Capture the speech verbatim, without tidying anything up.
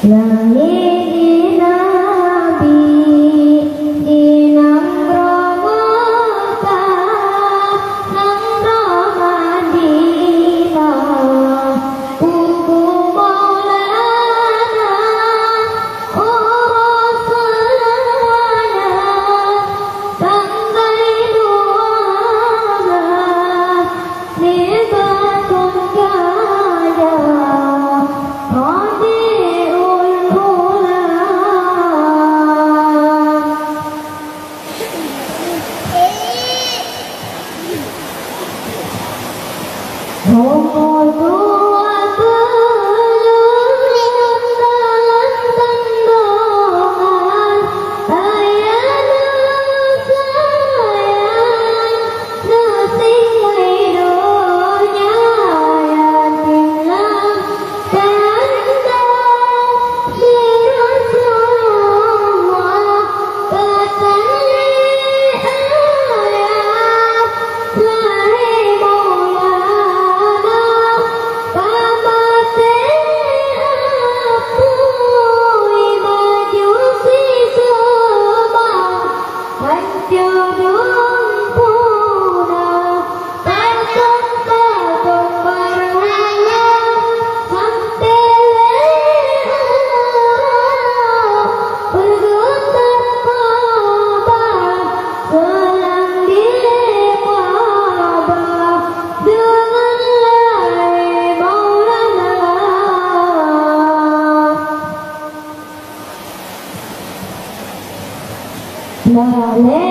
Lahé Nabi di nanggroe Makkah, nanggroe Madinah, Teungku Maulana, uroe seulana, tanggai dua belas, di Batang Gajah, Rabiul Ula. Rumoh dua puluh dalam kandungan, ayah sayang, neutinggai donya yatim lam kandang. Ya Rasulullah, pesan lé ayah, lahé Maulana, ka maté apui baju siseumak, hancô dum puna, takon-takon barhala, sampoe lé uroe peugeutan Ka'bah, seulang di Ka'bah deungon lahé Maulana. Lahé